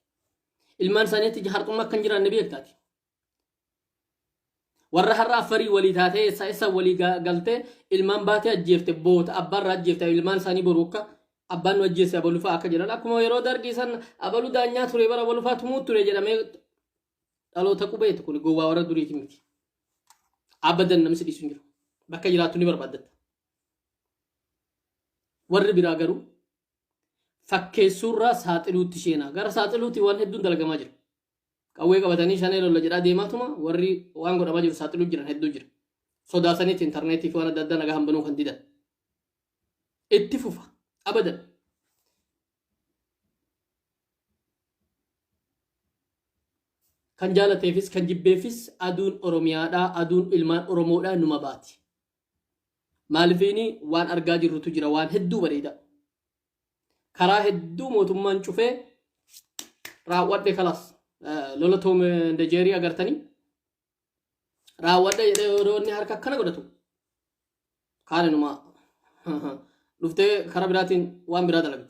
Ilmaan isaaniitti harxummaa kan jiran ni beektati. Warra har'a affarii walii taatee eessa eessa walii galtee ilmaan baatee ajjeefte boota abbaan irraa ajjeefte ilmaan isaanii boru akka abbaan nu ajjeesse abalu fa'a akka jedhan akkuma yeroo dargii san abalu daanyaa ture bara abalu fa'a tumuu ture jedhamee dhaloota qubeetu kun gowwaa warra duriiti miti. Abadan namni si dhiisu hin jiru. Bakka jiraattu ni barbaaddatta. Warri biraa garuu fakkeessuurraa saaxiluutti sheenaa. Gara saaxiluutti waan hedduun dalagamaa jira. Qawwee qabatanii shanee lolla jedhaa deemaatuma warri waan godhamaa jiru saaxiluu jiran hedduu jira. Sodaasaniiti intarneetii fi waan adda addaa nagaa hanbanuu kan didan. Itti fufa. Abadan. Kan jaalateefis kan jibbeefis aduun Oromiyaadhaa aduun ilmaan Oromoodhaa numa baati. Maalifiini waan argaa jirrutu jira waan hedduu bareeda. Karaa hedduu mootummaan cufee raawwadhe kalas lola Toom Dejeerii agartanii raawwadhe jedhee yeroo inni harka akkana godhatu kaan inuma dhuftee karaa biraatiin waan biraa dalagdi.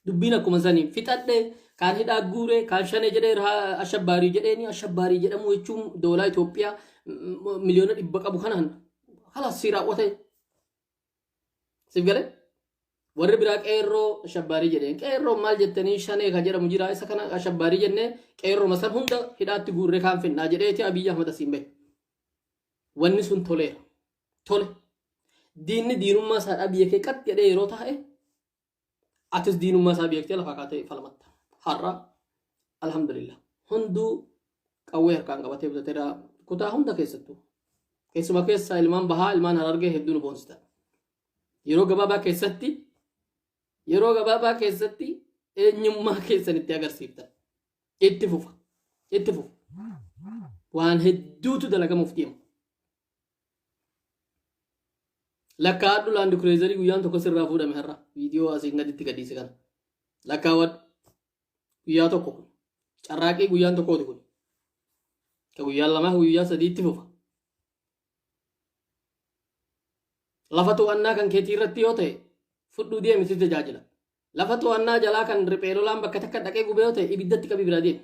Dubbiin akkuma sanii fixadhe kaan hidhaa guure kaan shanee jedhee ashabbaarii jedheeni ashabbaarii jedhamuu jechuun doolaa Itoophiyaa 100 miliyoona qabu kanaan kalas si raawwate. Siif galee? Warri biraa qeerroo ashabbaarii jedheen. Qeerroo maal jettanii shanee kan jedhamu jira. Isa kana ashabbaarii jennee qeerroo masan hunda hidhaatti guurree kaan finnaa jedheeti Abiyyi Ahmad asiin bahe. Wanni sun toleera. Tole. Diinni diinummaa isaa biyya kee qat jedhee yeroo taa'e atis diinummaa isaa beektee lafaa kaatee falmatta. Har'a alhamdulillah hunduu qawwee harkaan qabatee bitateera kutaa hunda keessattuu. Keessumaa keessaa ilmaan bahaa, ilmaan Harargee hedduu nu boonsitan. Yeroo gabaabaa keessatti, yeroo gabaabaa keessatti eenyummaa keessan itti agarsiiftan. Itti fufa. Itti fufa. Waan hedduutu dalagamuuf deema. Lakkaa'adhu Land Cruiserii guyyaan tokko sirraa fuudhame har'a. Viidiyoo asiin gaditti gadhiise kana. Lakkaawwadhu. Guyyaa tokko kun. Carraaqii guyyaan tokkooti kun. Ka guyyaan lamaa guyyaa sadiitti fufa. Lafa to'annaa kan keetii irratti yoo ta'e fudhuu deemi si tajaajila. Lafa to'annaa jalaa kan riphee lolaan bakka takka dhaqee gubee yoo ta'e ibiddatti qabii biraa deemi.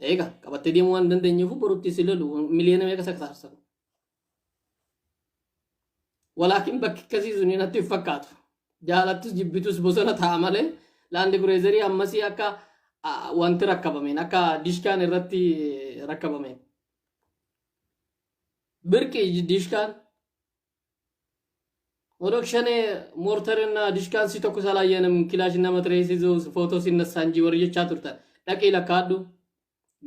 Eega qabattee deemuu waan hin dandeenyeef borutti si lolu miliyoona meeqa saksaarsan. Walaakin bakki akkasii suni natti hin fakkaatu. Jaalattus jibbitus bosona ta'a malee Land Cruiserii ammasii akka wanti rakkabameen, akka dishkaan irratti rakkabameen. Birqi dishkaan ኦነግ ሸኔ ሞርተርና ዲሽካን ሲተኩስ አላየንም፣ ክላሽና መትረየስ ይዞ ፎቶ ሲነሳ እንጂ ወሬ jechaa turtan. Dhaqii lakkaadhu,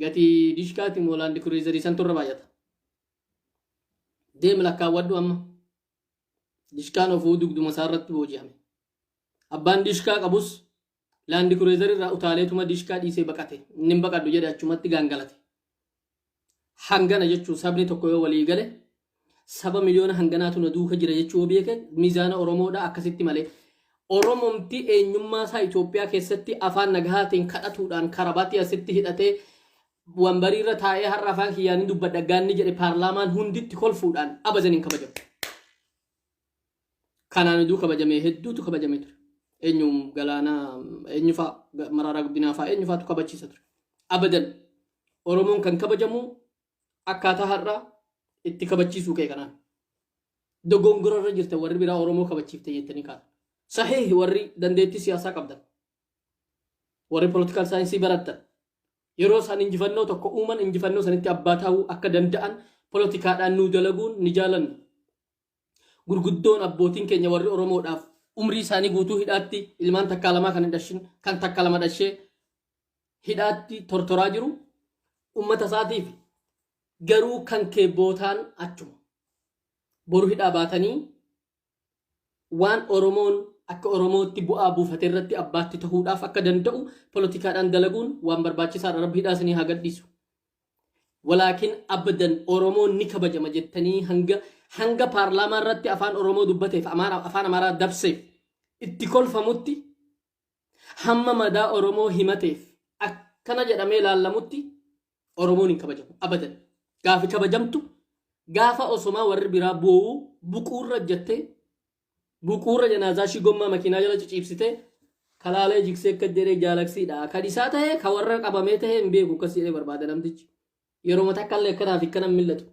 gatii dishkaati moo Land Cruiserii santu irra baay'ata. Deemi lakkaawwadhu amma. Dishkaan ofuu dugduma isaa irratti booji'ame. Abbaan dishkaa qabus Land Cruiserii irraa utaaleetuma dishkaa dhiisee baqate. Inni hin baqadhu jedhe achumatti gaangalate. Hangana jechuun sabni tokko yoo walii gale, saba miliyoona hanganaatu na duuka jira jechuu yoo beeke, miizaana Oromoodha akkasitti malee. Oromomti eenyummaa isaa Itoophiyaa keessatti afaan nagahaatiin kadhatuudhaan karabaatti asitti hidhatee wanbarii irra taa'ee har'a afaan kiyyaan ni dubbadha gaanni jedhe paarlaamaan hunditti kolfuudhaan abadan hin kabajamu. Kanaan iduu kabajamee hedduutu kabajamee ture. Eenyu Galaanaa, eenyu fa'a, Maraaraa Guddinaa fa'a, eenyu fa'atu kabachiisa ture. Abadan Oromoon kan kabajamu akkaataa har'a itti kabachiisuu kee kanaan. Dogongora irra jirta warri biraa Oromoo kabachiifte jettanii kaata. Sahihi, warri dandeettii siyaasaa qabdan. Warri political science barattan. Yeroo isaan injifannoo tokko uuman injifannoo sanitti abbaa ta'uu akka danda'an politikaadhaan nuu dalaguun ni jaalanna. Gurguddoon abbootiin keenya warri Oromoodhaaf umrii isaanii guutuu hidhaatti ilmaan takkaa lamaa kan hin dhashin, kan takka lama dhashee hidhaatti tortoraa jiru ummata isaatiif, garuu kan kee bootaan achuma. Boru hidhaa baatanii waan Oromoon akka Oromootti bu'aa buufate irratti abbaatti ta'uudhaaf akka danda'u poolitikaadhaan dalaguun waan barbaachisaadha. Rabbi hidhaa isinii haa gadhiisu. Walaakin abadan Oromoon ni kabajama jettanii hanga paarlaamaa irratti afaan Oromoo dubbateef afaan Amaaraa dabseef itti kolfamutti, hamma madaa Oromoo himateef akkana jedhamee ilaallamutti Oromoon hin kabajamu abadan. Gaafi kabajamtu gaafa osomaa warri biraa boo'uu buquurra jettee buquurra janaazaa ishii gommaa makiinaa jala ciciibsitee kalaalee jigsee akka jedhee jaalaksiidha. Kan isaa ta'ee kan warra qabamee ta'ee hin beeku akkas jedhee barbaada namtichi. Yeroo takka illee akkanaa fi akkana hin mil'atu.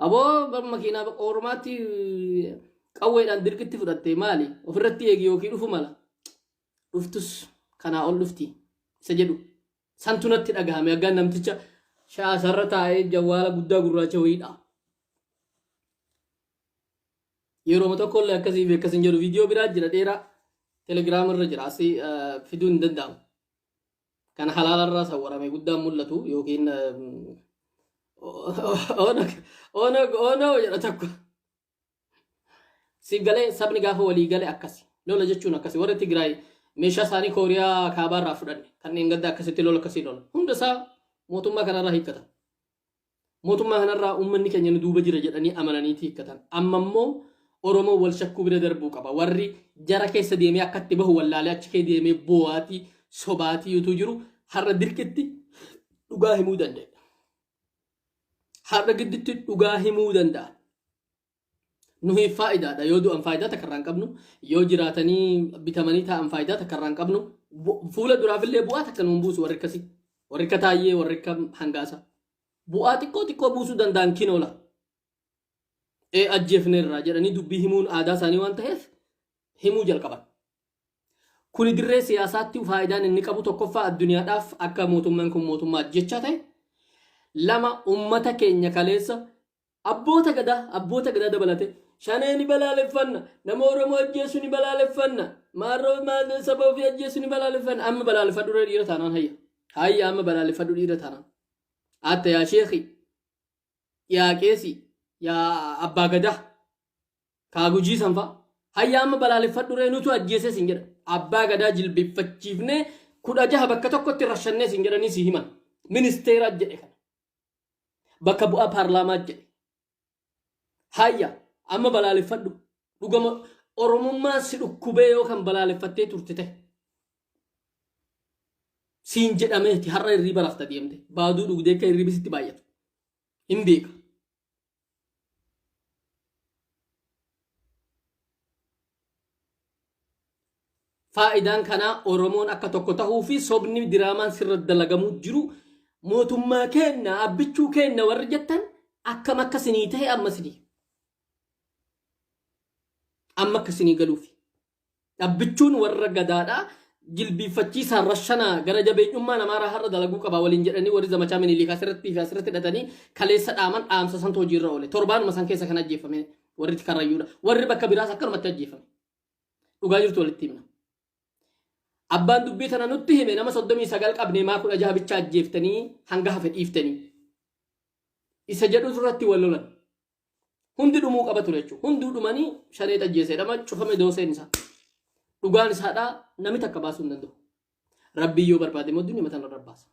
Aboo makiinaa ormaatti qawweedhaan dirqitti fudhatte maali? Ofirratti eegi yookiin dhufu mala. Dhuftus kanaa ol dhufti isa jedhu. Santu natti dhagahame aggaan namticha shaasarra taa'ee jawwaala guddaa gurraacha wayiidha. Yeroo tokko illee akkasii fi akkas hin jedhu. Viidiyoo biraa jira, dheeraa Telegiraam irra jira, asii fiduu hin danda'amu. Kan halaalarraa sawwarame guddaan mul'atu yookiin ono jedha tokko. Siif galee, sabni gaafa walii gale akkasi. Lola jechuun akkasi. Warri Tigraay meeshaa isaanii Kooriyaa kaabaarraa fudhanne kanneen gadda akkasitti lola akkasii lola. Hunda isaa mootummaa kanarraa hiikkatan. Mootummaa kanarraa uummanni keenya nu duuba jira jedhanii amananiiti hiikkatan. Amma immoo Oromoo wal shakkuu bira darbuu qaba. Warri jara keessa deemee akkatti bahu wallaalee achi kee deemee boo'aatii sobaatii utuu jiru har'a dirqitti dhugaa himuu danda'a. Har'a gidduutti dhugaa himuu danda'a. Nuyi faayidaadha. Yoo du'an faayidaa takka irraa hin qabnu. Yoo jiraatanii bitamanii taa'an faayidaa takka irraa hin qabnu. Fuula duraafillee bu'aa takka nuun buusu warri akkasii. Warri akka Taayyee, warri akka Hangaasa. Bu'aa xiqqoo xiqqoo buusuu danda'an kinoola. Ee, ajjeefneerra jedhanii dubbii himuun aadaa isaanii waan ta'eef himuu jalqaban. Kuni dirree siyaasaatti faayidaan inni qabu, tokkoffaa, addunyaadhaaf akka mootummaan kun mootummaa ajjechaa ta'e, lama, ummata keenya kaleessa abboota gadaa dabalate shanee ni balaaleffanna, nama Oromoo ajjeesu ni balaaleffanna, maarroo maal saba ofii ajjeesu ni balaaleffanna. Amma balaaleffadhu dhiira taanaan, hayya hayya, amma balaaleffadhu dhiira taanaan. Atta yaa sheekhi. Yaa qeesii, yaa abbaa gadaa, kaa gujii san fa'a. Hayya amma balaaleffadhu ree nutu ajjeesee sin jedha. Abbaa gadaa jilbeeffachiifnee 16 bakka tokkotti rashannee sin jedhanii si himan. Ministeera jedhe kana. Bakka bu'aa paarlaamaa jedhe. Hayya amma balaaleffadhu. Dhugama Oromummaan si dhukkubee yoo kan balaaleffattee turte ta'e. Siin jedhameeti har'a hirriiba rafta deemte. Baaduu dhugdee akka hirriibi sitti baay'atu. Hin beeka. Faayidaan kanaa Oromoon akka tokko tahuu fi sobni diraamaan sirra dalagamuu jiru mootummaa keenna abbichuu keenna warri jettan akkam akka sinii tahe amma sinii amma akka sinii galuufi. Abbichuun warra gadaadhaa jilbiiffachiisaan rashanaa gara jabeenyummaa namaaraa har'a dalaguu qaba waliin jedhanii warri zamachaa miniliik asirratti fi asirratti hidhatanii kaleessa dhaaman dhaamsa santu hojiirra oole. Torbaanuma san keessa kan ajjeefame warri karrayyuudha. Warri bakka biraas akkanumatti ajjeefame. Dhugaa jirtu walitti himna. Abbaan dubbii tana nutti hime nama 39 qabnee maa 16 bicha ajjeeftanii hanga hafe dhiiftanii. Isa jedhu irratti wal lolan. Hundi dhumuu qaba ture jechuudha. Hunduu dhumanii shanee ajjeese jedhama cufame dooseen isaa. Dhugaan isaadhaa namni takka baasuu hin danda'u. Rabbiin yoo barbaade immoo dunyuma tana irra baasa.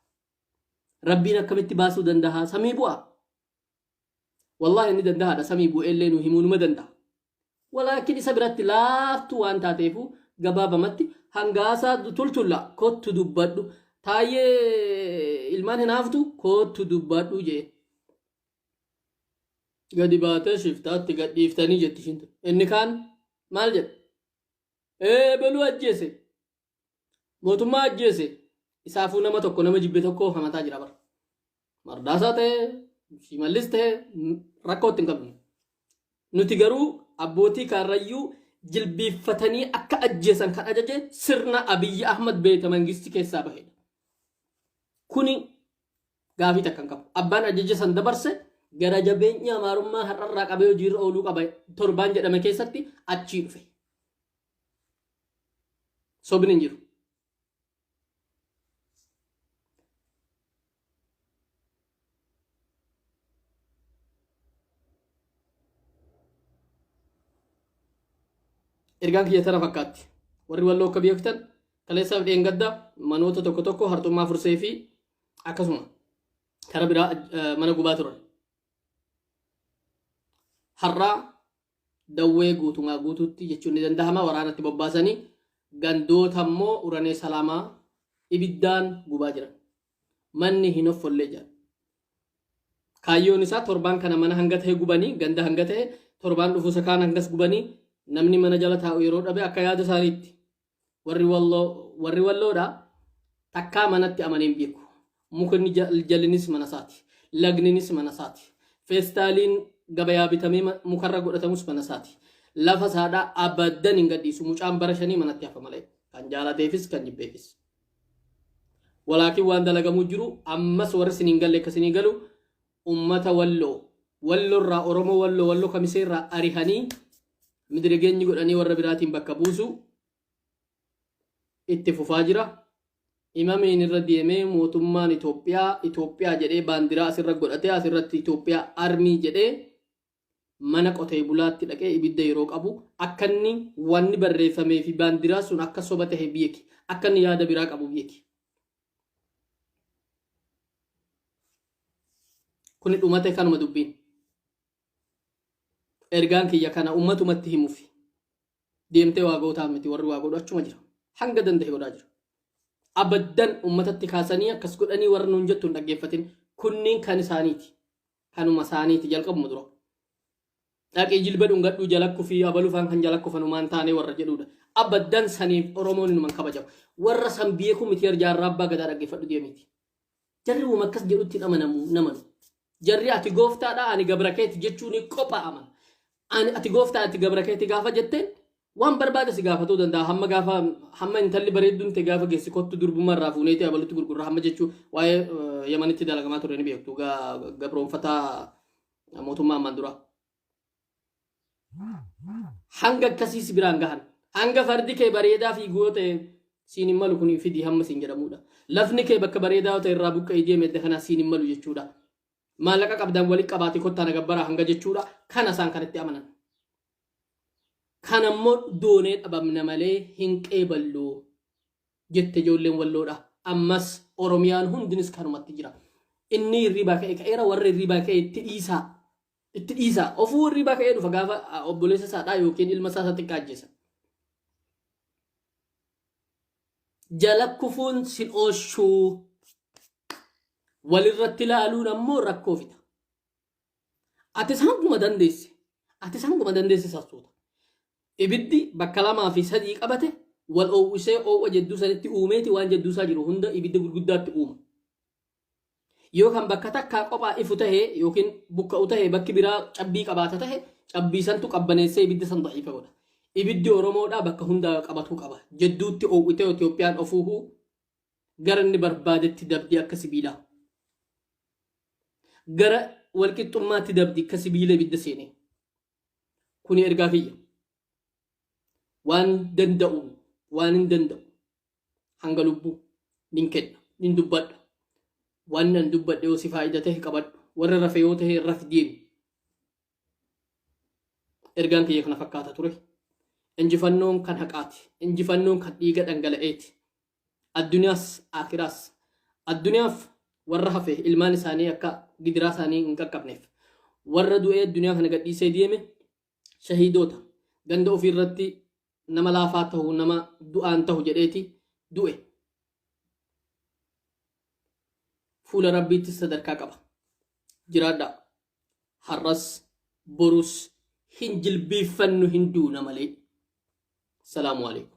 Rabbiin akkamitti baasuu danda'a? Samii bu'a. Wallaahi inni danda'aadha. Samii bu'ee illee nu himuu numa danda'a. Walaakin isa biratti laaftuu waan taateefu gabaabamatti hangaasaa tultulla kottu dubbadhu. Taayyee ilmaan hinaaftu kottu dubbadhu jee. Gadi baatee shiftaatti gadhiiftanii jetti ishiin tun. Inni kaan maal jedha? Ee beluu ajjeese. Mootummaa ajjeese. Isaafuu nama tokko nama jibbe tokko hamataa jira bara. Mardaasaa ta'e, Shimallis ta'e rakkoo itti hin qabnu. Nuti garuu abbootii kaarrayyuu jilbiiffatanii akka ajjeesan kan ajaje sirna Abiyyi Ahmad beeta mangisti keessaa bahedha. Kuni gaafii takka hin qabu. Abbaan ajaja san dabarse gara jabeenya amaarummaa har'arraa qabee hojiirra ooluu qaba torbaan jedhame keessatti achii dhufe. Sobni hin jiru. Ergaan kiyya tana fakkaatti. Warri walloo akka beektan kaleessaaf dheengadda manoota tokko tokko harxummaa fursee fi akkasuma kara biraa mana gubaa turan. Har'aa dawwee guutumaa guutuutti jechuun ni dandahama waraanatti bobbaasanii gandoota immoo uranee salaamaa ibiddaan gubaa jiran. Manni hin hoffollee jedhan. Kaayyoon isaa torbaan kana mana hanga ta'e gubanii ganda hanga ta'e torbaan dhufu isa kaan hangas gubanii namni mana jala taa'u yeroo dhabe akka yaada isaaniitti Warri walloo warri walloodha takkaa manatti amanee hin beeku. Mukni jallinis mana isaati. Lagninis mana isaati. Feestaaliin gabayaa bitamee mukarra godhatamus mana isaati. Lafa isaadhaa abadan hin gadhiisu. Mucaan bara shanii manatti hafa malee. Kan jaalateefis kan jibbeefis. Walaakin waan dalagamuu jiru ammas warri isiniin galle akka isinii galu ummata walloo wallorraa Oromoo walloo walloo kamiseerraa arihanii midirigeenyi godhanii warra biraatiin bakka buusu itti fufaa jira. Imamiin irra deemee mootummaan Itoophiyaa Itoophiyaa jedhee baandiraa asirra godhatee asirratti Itoophiyaa armii jedhee mana qotee bulaatti dhaqee ibidda yeroo qabu akka inni wanni barreeffamee fi baandiraa sun akka soba tahe beeki. Akka inni yaada biraa qabu beeki. Kuni dhumate kanuma dubbiin. Ergaan kiyya kana ummatumatti himufi. Deemtee waa gootaa miti warri waa godhu achuma jira. Hanga danda'e godhaa jira. Abaddan ummatatti kaasanii akkas godhanii warra nuun jettu hin dhaggeeffatin. Kunniin kan isaaniiti. Kanuma isaaniiti jalqabuma dura. Dhaqii jilba dhungadhuu jala kufii abalu faan kan jala kufan humaan taanee warra jedhuudha. Abaddan saniif Oromoon inuman kabajamu. Warra san beeku miti jaarraa abbaa gadaa dhaggeeffadhu deemiiti. Jarri wama akkas jedhutti hin amanamu namanu. Jarri ati gooftaadha ani gabra keeti jechuun qopha amana. Ani ati gooftaa ati gabra keeti gaafa jetteen waan barbaade si gaafatuu danda'a. Hamma gaafa hamma intalli bareedduun ta'e gaafa geessi kottu durbummaa irraa fuuneeti abalutti gurgurra hamma jechuu waa'ee Yamanitti dalagamaa ture ni beektu gabroonfataa mootummaa ammaan duraa. Hanga akkasii si biraan gahan. Hanga fardi kee bareedaa fiigu yoo ta'e siin hin malu kun fidii hamma siin jedhamudha. Lafni kee bakka bareedaa yoo ta'e irraa buqqa'ii deeme edda kanaa siin hin malu jechuudha. Maallaqa qabdan walitti qabaatee kottaa na gabbaraa hanga jechuudha. Kana isaan kanatti amanan. Kana immoo doonee dhabamna malee hin qeeballu jette ijoolleen Walloodha. Ammas Oromiyaan hundinis kanumatti jira. Inni hirribaa ka'e ka'eera, warra hirribaa ka'e itti dhiisaa. Itti dhiisaa. Ofuu hirribaa ka'ee dhufa gaafa obboleessa isaadhaa yookiin ilma isaa isa xiqqaa ajjeesa. Jala kufuun sin ooshuu. Walirratti ilaaluun ammoo rakkoo fida. Atis hanguma dandeesse. Atis hanguma dandeesse sassoota. Ibiddi bakka lamaa fi sadii qabate wal oowwisee oowwa jedduu sanitti uumeeti waan jedduu isaa jiru hunda ibidda gurguddaatti uuma. Yoo kan bakka takkaa qophaa ifu tahe yookiin bukka'u tahe bakki biraa cabbii qabaata tahe cabbii santu qabbaneessee ibidda san da'iifa godha. Ibiddi Oromoodhaa bakka hundaa qabatuu qaba. Jedduutti oowwitee Itoophiyaan ofuuhuu gara inni barbaadetti dabdi akka sibiilaa. Gara walqixxummaatti dabdi akka sibiila ibidda seenee. Kuni ergaa kiyya. Waan danda'u waan hin danda'u hanga lubbuu nin kenna nin dubbadha. Waan nan dubbadhe yoo si faayida tahe qabadhu. Warra rafe yoo tahe rafi deemi. Ergaan kiyya kana fakkaata ture. Injifannoon kan haqaati. Injifannoon kan dhiiga dhangala'eeti. Addunyaas aakiraas. Addunyaaf warra hafe ilmaan isaanii akka gidiraa isaanii hin qaqqabneef. Warra du'ee addunyaa kana gadhiisee deeme shahiidoota ganda ofii irratti nama laafaa tahu nama du'aan tahu jedheeti du'e. Fuula Rabbiittis sadarkaa qaba. Jiraadhaa. Har'as borus hin jilbiiffannu hin duuna malee. Salaamu alaikum.